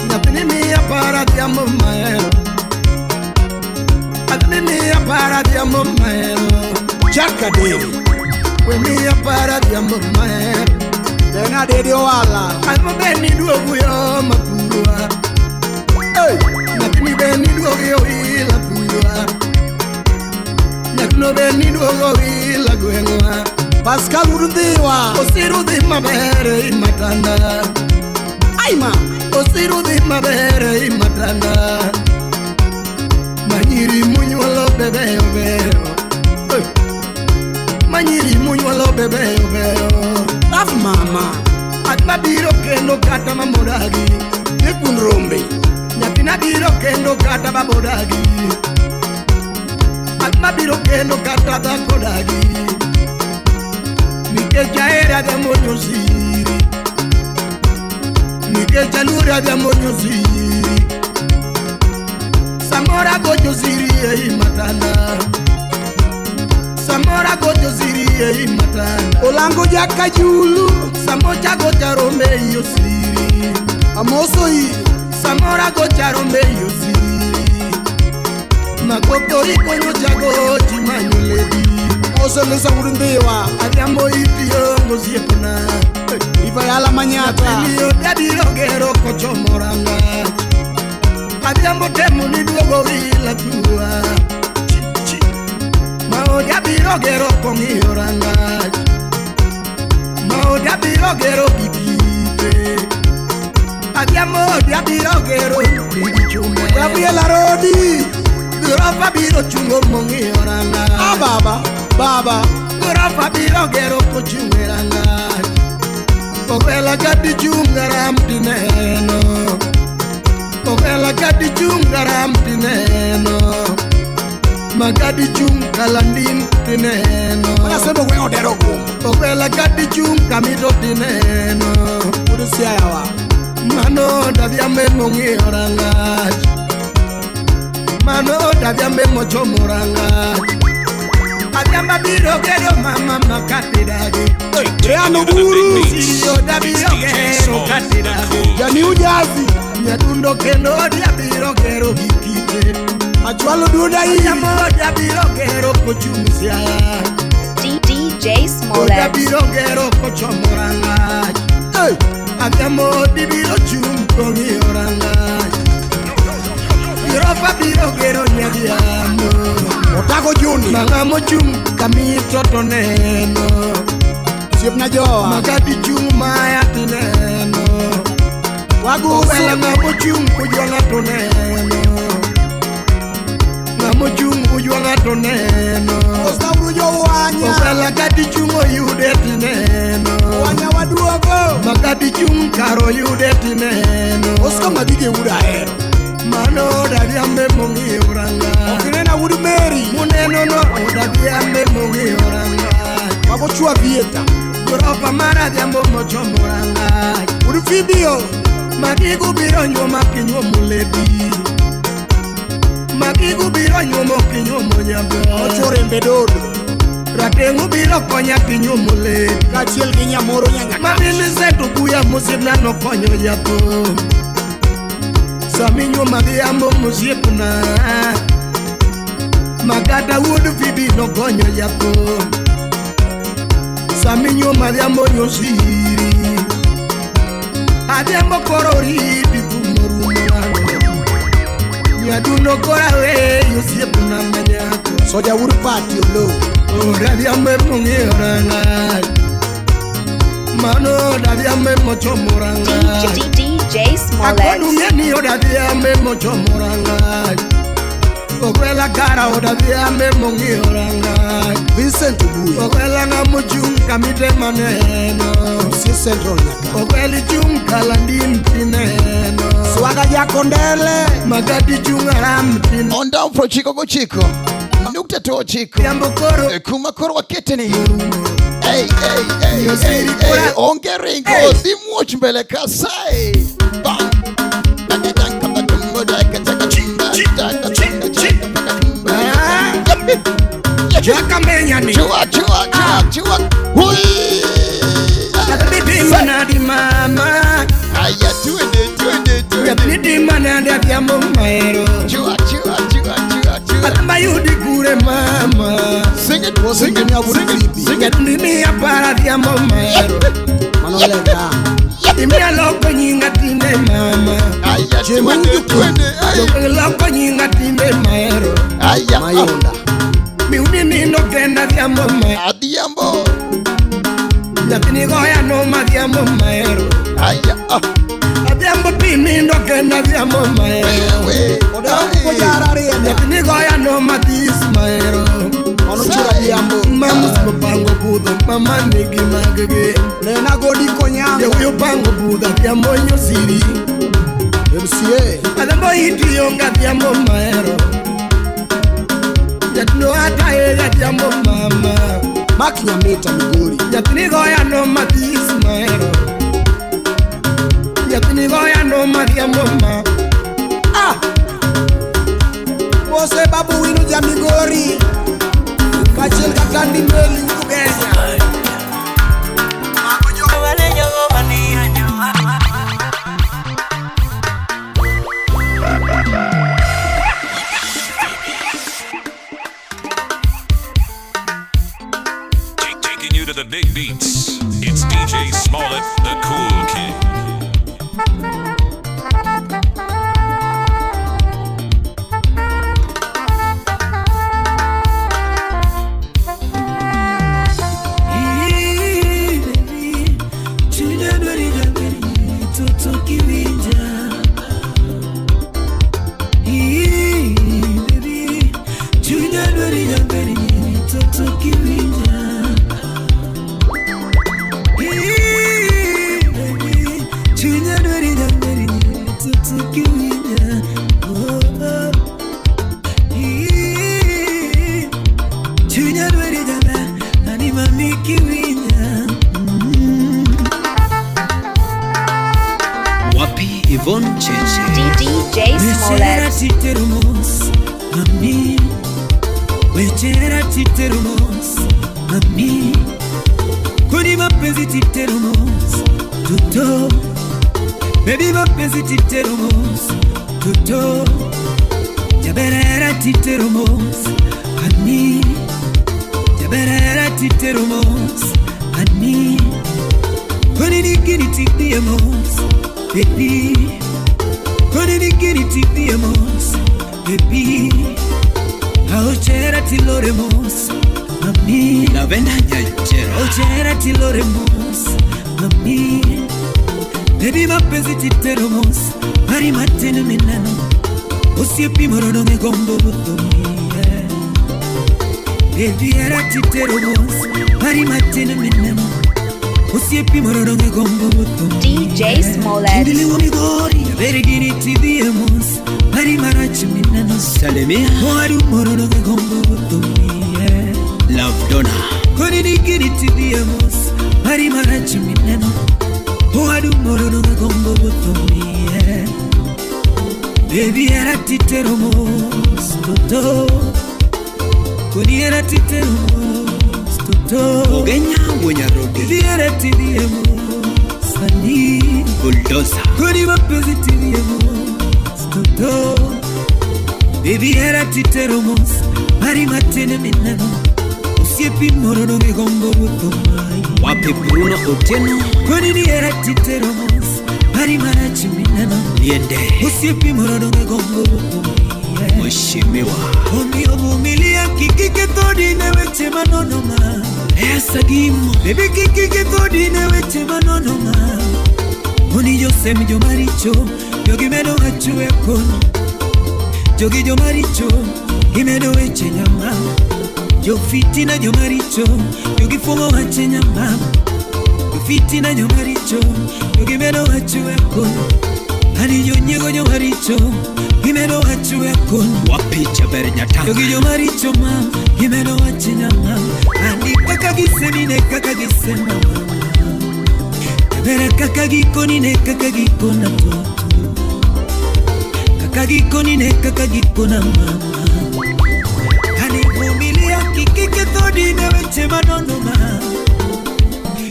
Nyathini miya para dhiambo mahero. Adambe miya para dhiambo mahero. Jack Adede. We miya para dhiambo mahero. Bena Dede Owala. Adambo be ni duogo yo mapurwa. Hey! Nyathini be ni duogo yo ila purwa. Nyathino be ni duogo ila gweng'wa. Pascal Urundhiwa. Osiru dhi maber ei matanda. Ai mama. Osiru dhi maber ei matanda. Manyiri munyuolo be beyo beyo. Hey. Manyiri munyuolo be beyo beyo. Love mama. Adma biro kendo kata mamodagi. Dikun rombe. Nyathina biro kendo kata babodagi. Adma biro kendo kata dhako dagi. Nikech ahero adhiambo nyosiri. Nikech aluoro adhiambo nyosiri. Samoro agocho siri ei matanda. Samoro agocho siri ei matanda. Olango Jakajulu. Samoro agocho rombe ei osiri. Amoso i. Samoro agocho rombe ei osiri. Makoko ikonyo jagochi manyo ledi. Oso Lisa Urundhiwa. Adhiambo itiyo osiepna. Ivayala Manyata. Nyathini odabiro gero kochomo rangach. Adhiambo temo ni duogo ila thua. Ma odabiro gero kong'iyo rangach. Ma odabiro gero gi kite. Adhiambo odabiro gero gi chumbe. Gabriel Arodi. Gorofa biro chungo mong'iyo rangach. Ah baba. Baba. Gorofa biro gero kochung' e rangach. Ogwela kadi chung' garam tineno. Ogwela kadi chung' garam tineno. Magadi chung' kalandin tineno. Mana Asembo gweng' odero gum. Ogwela kadi chung' kamito tineno. Wuod Siaya wa. Mano dadhiambe mong'iyo rangach. Mano dadhiambe mochomo rangach. Adhiambo biro gero mama makati dagi. Reano To the big Buru. beats. Sirio It's dabiro DJ gero Smollett, kati the dagi. cool Janiu Jazi. Nyadundo kendo dabiro gero gi kite. Achwalo duonda i. Adhiambo dabiro gero kochung' Siaya. DJ Smollett. Odabiro gero kochomo rangach. Hey! Adhiambo dibiro chung' kong'iyo rangach. Gorofa biro gero nyadhiambo. Otago Juni. Mang'amo chung' kamito to neno. Osiepna Jowa. Magadi chung' maya tineno. Wagusu. Ogwela ng'amo chung' ujwang'a to neno. Ng'amo chung' ujwang'a to neno. Osauru jowanya. Ogwela kadi chung' oyude tineno. Wanya waduogo. Magadi chung' karo oyude tineno. Oscar Madige wuod ahero. Mano odadhiambe mong'iyo rangach. Okinena wuod Mary. Muneno no odadhiambe mong'iyo rangach. Mago chwa Vieta. Gorofa mar adhiambo mochomo rangach. Wuod Fibio. Magigo biro nyuoma kinyuomo ledi. Magigo biro nyuomo kinyuomo nyambo. Ochorembe dodo. Rateng'u biro konya kinyuomo ledi. Kaachiel gi Nyamoro nyanya. Mabilisent Obuya mosiepna nokonyo jathum. Sami nyuomo adhiambo mosiepna. Makata wuod Fibi nokonyo jathum. Saminyo madhiambo nyosiri. Adhiambo koro riti tumorumo Nyaduno kora we osiepna manyako. Soja wuod pati olo. Odhiambo mong'eyo ranga. Mano odhiambo mochomo ranga. DJ Smollett. Akono ng'eni odhiambo mochomo ranga. Ogwela kara odhiambo mong'eyo ranga. Vincent Obuya. Ogwela ng'amo chung' kamite maneno. Si Central nyaka. Ogweli chung' kalandim tineno. Swaga Jakondele. Magadi chung' aram tineno. Onda prochiko gochiko. Nukta to chiko. Kuma koro waketeni. Hey, hey, hey, hey, hey. Onge ringo. Dhi muoch mbele kasai. Bang. Chua, chua, chua, chua. Hui. Manadi mama. Aya tuende, tuende, tuende. Manadi adhiambo maero. Chua, chua, chua, chua, chua. Atamba yudi kure mama. Sing it, sing it, sing it, sing it. Ndimi apara adhiambo maero. Manolenda. Imia loko nyinga tinde mama. Aya tuende, tuende. Loko nyinga tinde maero. Aya Mayonda. Miuni nindo kenda adhiambo maero. Adhiambo. Nyathini goya no madhiambo maero. Aya. Adhiambo pi nindo kenda adhiambo maero. Nyathini goya no mathis maero. Mamus mopango budho mama nigi maggi. Nena godi konyango. Jawuoyi opango budho adhiambo nyosiri. MCA. Adhiambo itiyo adhiambo maero. Jatuo ataye adhiambo mama. Mark Nyamita Migori. Nyathini goya no mathis maero. Nyathini goya no madhiambo ma. Ah! Mose babu winu ja Migori. Kachiel katandi meli Ugenya. Taking you to the big beats. It's DJ Smollett, the cool king. DJ Smollett. Baby mapenzi titeromos toto jaberera titeromos ani jaberera titeromos ani koni nikini titiemos baby koni nikini titiemos baby aochera tiloremos mami la venda nyachera aochera tiloremos mami. Baby mapenzi titeromos mari matene minano osiepi morono me gombo butomi. Baby era titeromos mari matene minano osiepi morono me gombo butomi. DJ Smollett. Ndili migori vergini tidiemos mari marachi minano Salemia oru morono me gombo butomi. Love Donna koni nikini tidiemos mari marachi minano Oadu morono me gombo butomi. Baby era titeromos toto koni era titeromos toto Ogenya wonya rodi Baby era tidiemos ani Bulldozer koni mapenzi tidiemos toto Baby era titeromos mari matene minano Osiepi moro donge gombo wuotho mai. Wapi Bruno Otieno. Koni ni hera titero mos, pari marach mineno. Liende. Osiepi moro donge gombo wuotho mai. Mheshimiwa. Omiyo vumilia kik iketho dine weche manono ma. Esa gimo. Baby kik iketho dine weche manono ma. Oni josem jomaricho, jogi medo wacho e kono. Jogi jomaricho, gimedo weche nyama. Jofitina jomaricho, jogi fuong'o wach nyama. Jofitina jomaricho, jogi medo wach e kono. Ani jonyiego jomaricho, gimedo wach e kono. Wapi Jaber Nyatanga. Jogi jomaricho ma, gimedo wach nyama. Ani kaka gisemine kaka gisema. Bere kaka gikonine kaka gikona toto. Kaka gikonine kaka gikona mama. Ani vumilia kik iketho dine weche manono ma.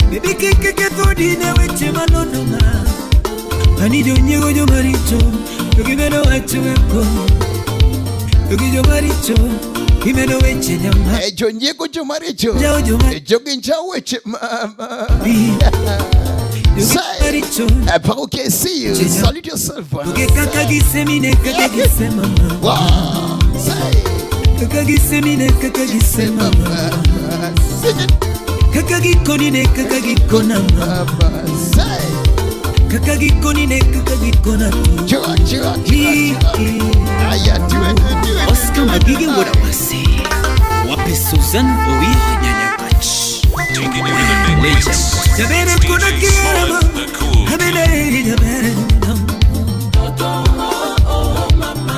Baby kik iketho dine weche manono ma. Ani jonyiego jomaricho, jogi medo wach e kono. Jogi jomaricho, gimedo weche nyama. Jonyiego jomaricho, jogi njawo weche mama. Say, okay, see you. Salute yourself. Kaka gisemine kaka gisema mama. Say, kaka gisemine kaka gisema mama. Sing it. Kaka gikonine kaka gikona mama. Say, kaka gikonine kaka gikona tu. Chua chua chua. Aya, do it, do it. Oscar Magige Wodawasi. Wapi Susan Owio Nyanyakach. Taking you to the big leagues. Jabere kona kiera mama, abele jabere mama. Mama.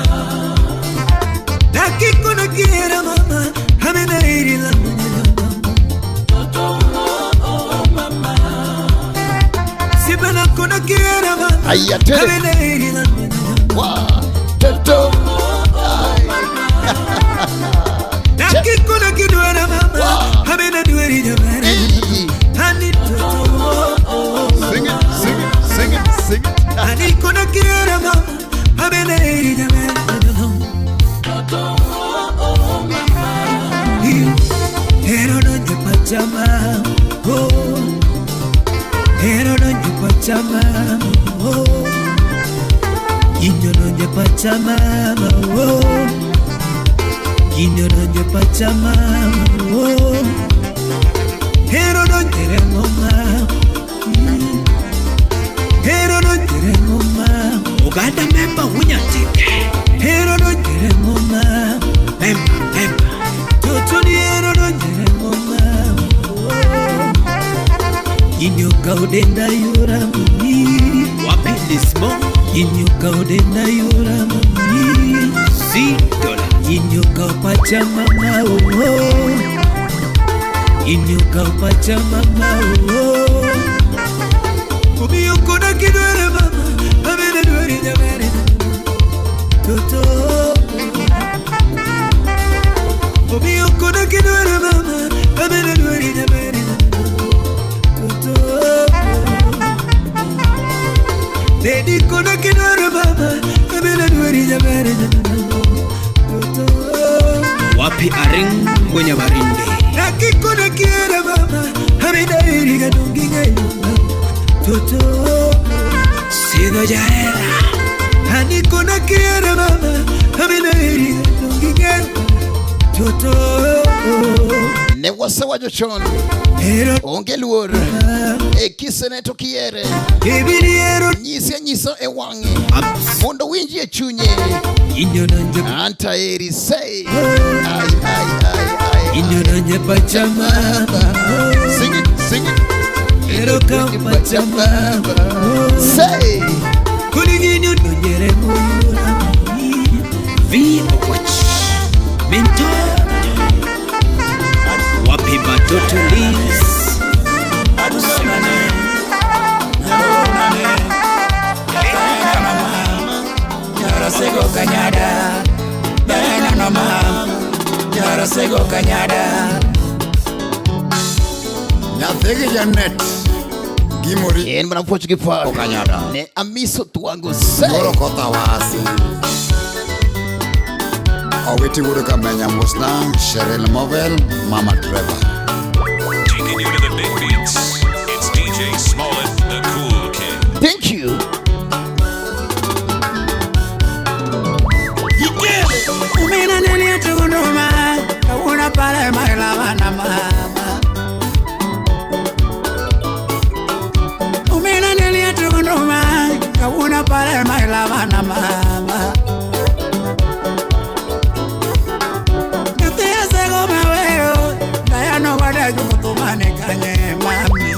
Daki kona kiera mama, abele la mama. Sibana kona kiera mama, abele la mama. Toto. Daki kona kiera mama, abele dueri jabere. Ani toto. Sing it, sing it, sing it, sing it. Ani kona kiera mama, abele jabere. Toto mama. Hero donje pachama, oh. Hero donje pachama, oh. Inyo donje pachama, oh. Inyo donje pachama, oh. Hero donjere ngoma, hero donjere ngoma. Uganda memba wunyatike. Hero donjere ngoma, memba memba. Toto ni hero donjere ngoma. Inyoka udenda yura mami. Wapi Lismo? Inyoka udenda yura mami. Si dola. Inyoka pacha mama oh. Inyoka pacha mama oh. Omiyo kona kidwere mama, abele dwere jabere. Toto. Omiyo kona kidwere mama, abele dwere jabere. Toto. Dedi kona kidwere mama, abele dwere jabere. Toto. Wapi aring mwenye barinde. Nakikona kiera mama, hamida iriga donginga toto. Sido ya era. Anikona kiera mama, hamida iriga donginga toto. Ne wasewacho chon. Onge luor. E kisene to kiere. Nyisi anyiso e wang'e. Mondo winji e chunye. Anta eri say. Ai ai ai ai. Inyo donje pachama. Sing it, sing it. Ero ka pachama. Say. Kuliginyo donjere moyura. V Okwach. Minto. Wapi batoto Liz. Sego kanyada, bena no ma, nyoro sego kanyada. Nyathigi Janet, gimori. En mana puoch gi paro. Kanyada. Ne amiso tuango se. Moro kotha wasi. Owiti wuod Kamenya mosna, Cheryl Movel, Mama Trevor. Taking you to the big beats. It's DJ Smollett, the cool king. Thank you. Umina nene tugunduma, kawuna pale mailabana mama. Umina nene tugunduma, kawuna pale mailabana mama. Katia sego mawero, dayano wada yukutumane kanye mami.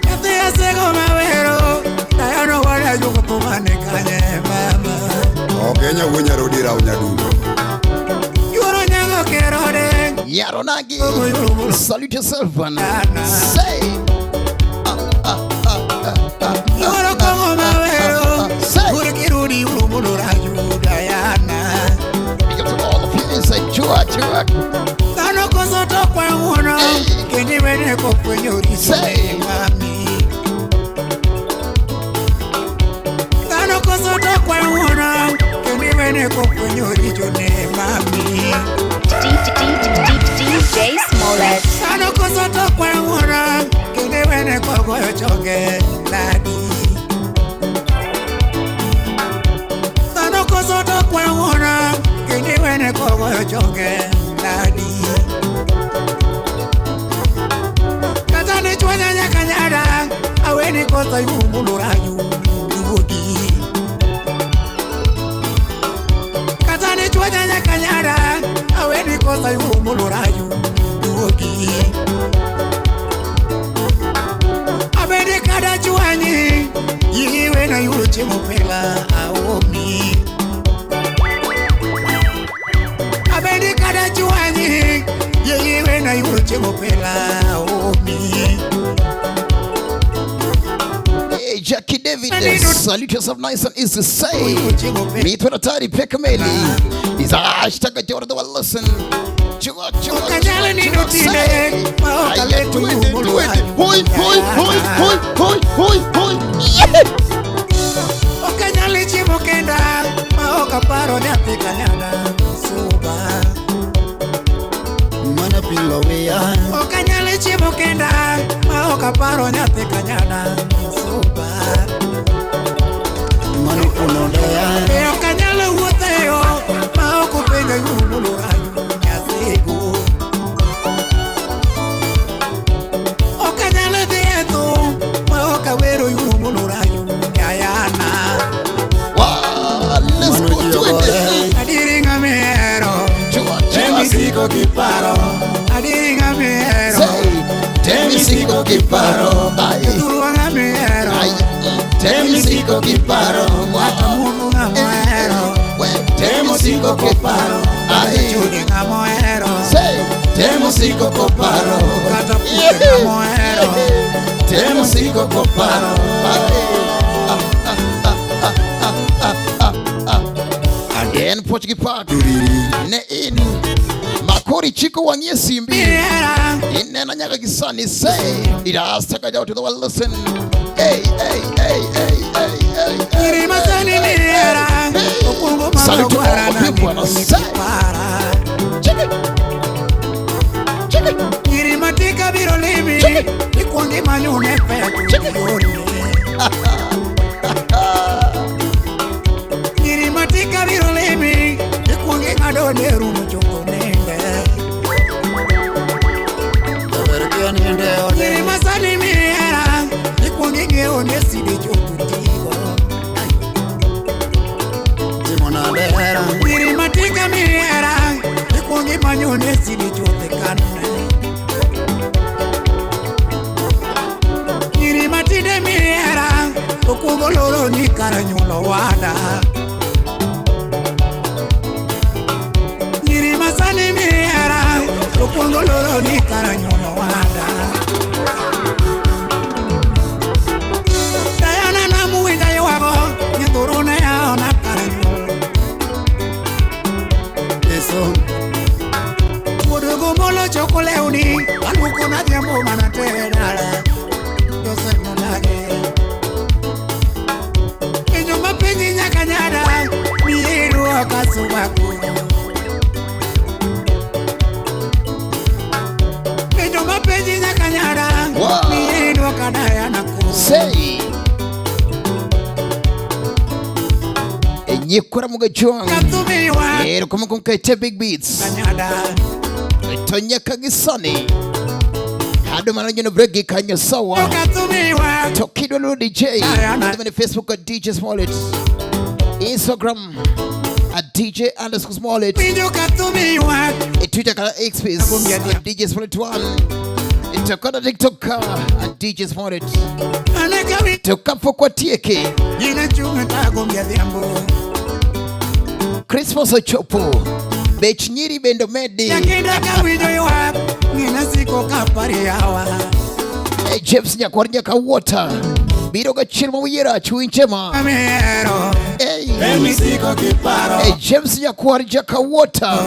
Katia sego mawero, dayano wada yukutumane kanye mama. Okenya wuo nyarodi raw nyadundo. Yoro nyango kerode. Yaronagi. Salute yourself, man. Say. Yoro kongo mawero. Urikirudi urumulu raju dayana. Big up to all of you inside. Chua, chua. Kano koso to kwa uno. Kendi wene kopwenyo Say. mami. Kano koso to kwa uno. Kendi wene kopwenyo ne mami. DJ Smollett. Kano koso to kwa uno. Kendi wene kogoyo choge ladi. Kano koso to kwa uno. Kendi wene kogoyo choge ladi. Kata ni chwanya nyakanyada, aweni kosa yumbulu rayu duodi. Kata ni chwanya nyakanyada, aweni kosa yumbulu rayu duodi. Abede kada chwanyi, iwe na yuche mupela aomi. Abede kada chwanyi, iwe na yuche mupela aomi. Hey, Jackie David, salute yourself nice and easy. Say, meet with Atari Pekameli. Is a hashtag at your listen. Chua, chua, chua, chua, say. Aye, do it, do it. Hoi, hoi, hoi, hoi, hoi, hoi, hoi. Yeah. Okanyali chiemo kenda, ma ok aparo nyathi kanyada suba. Mana pilo wiya. Okanyali chiemo kenda, ma ok aparo nyathi kanyada suba. Mano kuno deya. E okanyal wuotho e yo, ma ok openjo yumbulu rayu nyathigo. Okanyal dhi e thum, ma ok awero yumbulu rayu nyayana. Wow, let's go to it. Adieri ng'ama ihero, Chua, chua. Temi siko kiparo. Adieri ng'ama ihero, Say, temi siko kiparo. Aye, Jothurwa ng'ama ihero, aye. Temi siko kiparo. Kata mundu ng'ama ohero, We, temi siko kiparo. Aye. Chode ng'ama ohero, Say, temo siko koparo. Kata puke ng'ama ohero, Temo siko koparo. Aye. Ah, ah, ah, ah, ah, ah, ah, ah. Again, Portuguese Park. Ne in. Makori chiko wang'ie simbi. Ihera, Inena nyaka gisani say. Irastaka out to the world listen. Hey, hey, hey, hey, hey, hey, hey. Nyiri masani mihera, okwongo Salute to magwara all na the people and I nikoni say. kipara. Check it. Check it. Nyiri matika biro limi, ikwongo imanyo ne pek yori. Nyiri matika biro limi, ikwongo ing'ado ne rumo chopo nende. Nyiri masani mihera, ikwongo ing'eyo ne side chopo tigo. Nyiri matika mihera, ikwongo imanyo ne side chopo kanne. Nyiri matinde mihera, okwongo loro ni kar nyuolo wada. Nyiri masani mihera, okwongo loro ni kar nyuolo wada. Diana namuwinja ywago, nyithuru ne aona kar nyuol. Wuod gomolo choko lewni, aluoko nadhiambo mana tere dala. Joseph nodage. Penjo mapenji nyaka nyada, mi Say Nyikora mugajwang Ero kuma kumkaite Big Beats Tonya kagisani Hado mananyo no bregi kanyo sawa Tokido lo DJ Ndimani Facebook at DJ Smollett, Instagram at DJ underscore Smollett, Twitter kala X space at DJ Smollett 1, Itakona TikTok at DJ Smollett. Tokapo kwa tieke Christmas ochopo Bech nyiri bendo medi. Hey, James Nyakwar nyaka water Biro ga chilmo wira chuinchema. Hey, hey, James Nyakwar nyaka water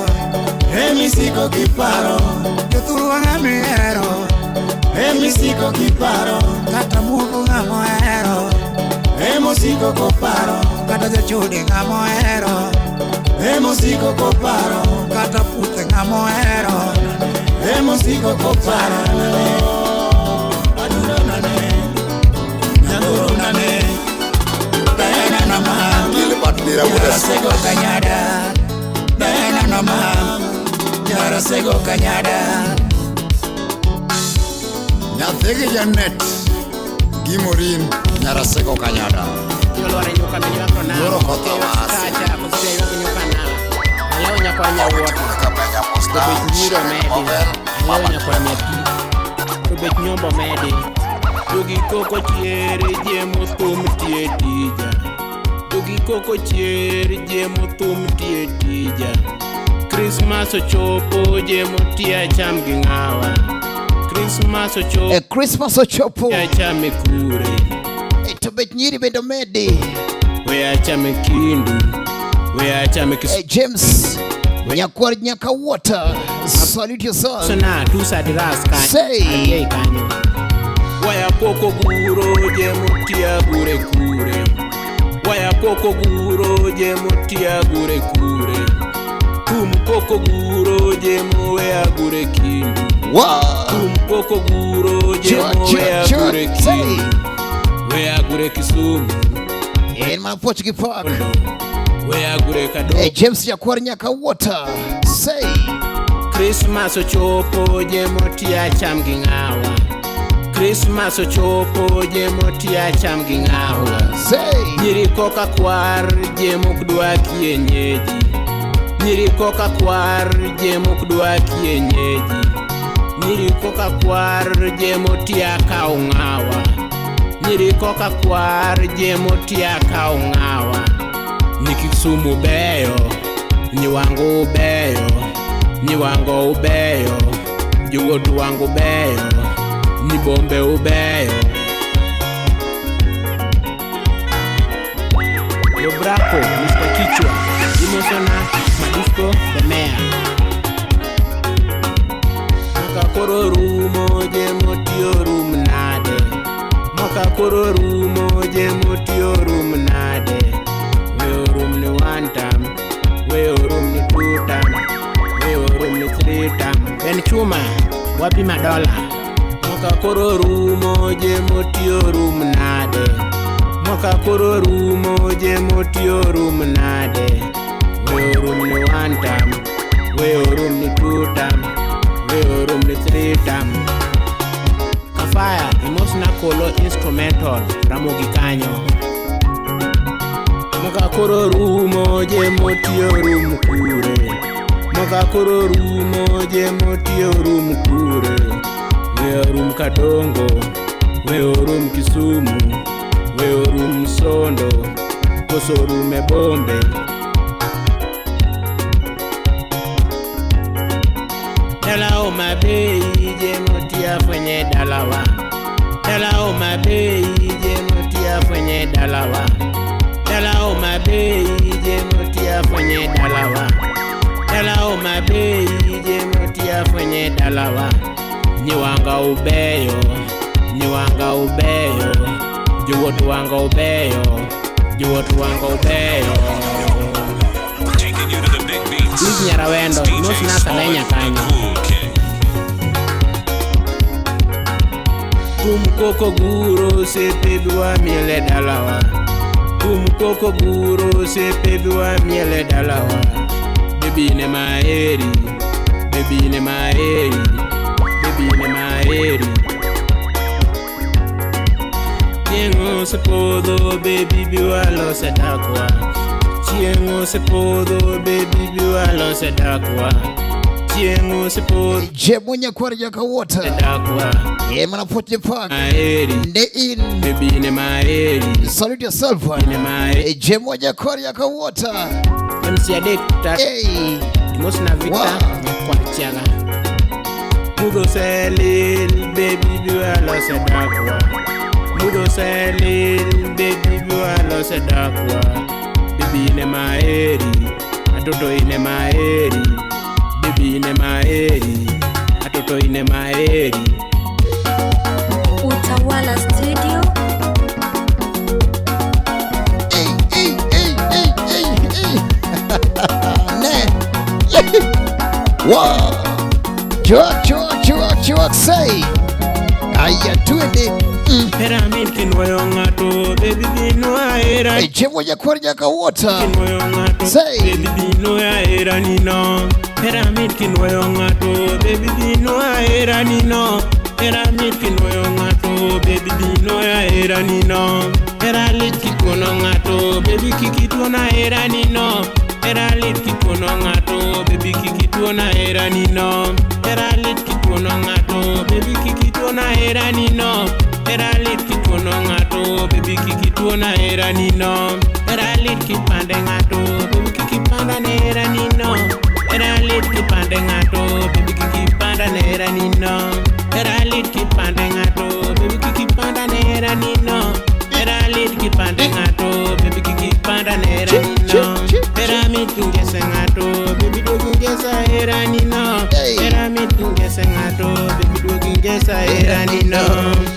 Nyathigi Janet Gimorin Nyarasego Kanyada Yoro kotha wasi Nyombo medi Jogi koko chiere jemo thum tie tija Jogi koko chiere jemo thum tie tija Christmas ochopo jemo tie cham gi ng'awa Christmas ochopo Christmas ochopo achame kure To bet nyiri bendo medi We achame kindu We achame kis James Nyakwar nyaka water Salute yourself Sona tusa diras ka Say Waya koko guro jemo tia gure kure Waya koko guro jemo tia gure kure Kum koko guro jemo wea gure kindu Wow. Kum koko guro jemo wea gure kindu Wea gure Kisumu In my Portuguese park Wea gure Kado Hey, James Nyakwar nyaka water Say Christmas ochopo jemo tia cham gi ng'awa Christmas ochopo jemo tia cham gi ng'awa Say Nyiri koka kwar jemo kdwa kienyeji Nyiri koka kwar jemo kdwa kienyeji Nyiri koka kwar jemo tia kao ng'awa Nyiri koka kwar jemo tia kao ng'awa Nyi Kisumu beyo, nyi wango ubeyo, nyi wango ubeyo, jowuoth wango beyo, nyi bombe ubeyo. Yobrako, Mr. Kichwa, Imosona, Madisco, the mayor. Mwaka koro rumo jemo tiyo rum nade Mwaka koro rumo jemo tiyo rum nade We orum ni one time, we orum ni two time, we orum ni three time. Ben chuma, wapi madola Mwaka koro rumo jemo tiyo rum nade Mwaka koro rumo jemo tiyo rum nade We orum ni one time, we orum ni two time, we orum ni three time. Kafaya, imosna kolo instrumental, Ramogi kanyo. Mwaka koro rumo jemo tiyo rum kure Mwaka koro rumo jemo tiyo rum kure We orum Kadongo, we orum Kisumu, we orum Sondo, koso orum e Bombe. Dala Homa Bay jemo tia fwenye dalawa Dala Homa Bay jemo tia fwenye dalawa Dala Homa Bay jemo tia fwenye dalawa Dala Homa Bay jemo tia fwenye dalawa Nyi wanga ubeyo, nyi wanga ubeyo, jowuoth wanga ubeyo, jowuoth wanga ubeyo. Taking you to the big beats. Liz Nyarawendo, It's DJ mosna Salenya Smollett, the kanyo. Cool King. Thum koko guro osiepe bi wamiel e dalawa. Thum koko guro osiepe bi wamiel e dalawa. Baby ne maheri, baby ne maheri, baby ne maheri. Chieng' osepodho, baby bi walose dakwa. Chieng' osepodho, baby bi walose dakwa. Chieng' osepodho, Jemo nyakwar jaka water. dakwa. Yeah, man, put the park. Maheri, Ne in. baby ne maheri, Salute yourself. ne maheri. Jemo nyakwar jaka water. MC adek ta Hey. Mosna Victor Wow. Nyakwar Chiaga. Mudho selil, baby bi walose dakwa. Mudho selil, baby bi walose dakwa. Baby ne maheri, atoto ine maheri. Baby ne maheri, atoto ine maheri. Utawala Studio. Hey, hey, hey, hey, hey, hey. Ne. Wow. Chuak, chuak, chuak, chuak, say. Aya, twende. Hera mit kinwoyo ng'ato, baby bino ahera. Hey, Jemo nyakwar jaka water. Kinwoyo ng'ato, Say. baby bino ahera nino. Hera mit kinwoyo ng'ato, baby bino ahera nino. Hera mit kinwoyo ng'ato, baby bino ahera nino. Hera lit kikono ng'ato, baby kik ituona hera nino. Hera lit kikono ng'ato, baby kik ituona hera nino. Hera lit kikono ng'ato, baby kik ituona hera nino. Hera lit kikono ng'ato, baby kik ituona hera nino. Hera lit kipande ng'ato, baby kik ipanda ne hera nino. Hera lit kipande ng'ato, baby kik ipanda ne hera nino. Hera lit kipande ng'ato, baby kik ipanda ne hera nino. Hera lit kipande ng'ato, baby kik ipanda ne hera nino. Hera mit kingese ng'ato, baby duogi ingesa hera nino. Hey. Hera mit kingese ng'ato, baby duogi ingesa hera nino.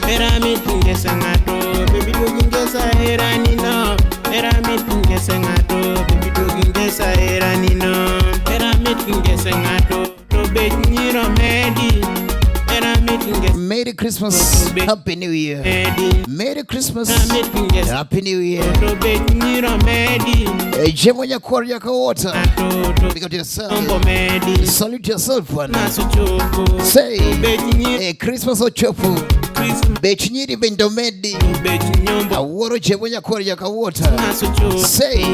Hera mit kingese ng'ato, baby duogi ingesa hera nino. Hera mit kingese ng'ato, baby duogi ingesa hera nino. Hera mit kingese ng'ato, to bech nyiro medi. Hera mit kingese Merry Christmas. Happy New Year. medi. Merry Christmas. Hera mit kingese Happy New Year. to bech nyiro medi. Hey, Jemo nyakwar jaka water. Ng'ato to Pick up yourself. nyombo medi. Salute yourself, one. Nasochopo Say. bech nyiro Hey, Christmas ochopo. Christmas Bech nyiri bende omedi. bech nyombo Awuoro Jemo nyakwar jaka water. Nasochopo Say.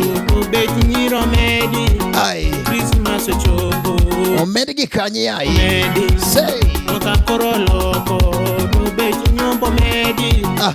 bech nyiro medi. Ai. Christmas ochopo Omedgi kanye ai. medi. Say. Mwaka koro loko to bech nyombo medi. Ah.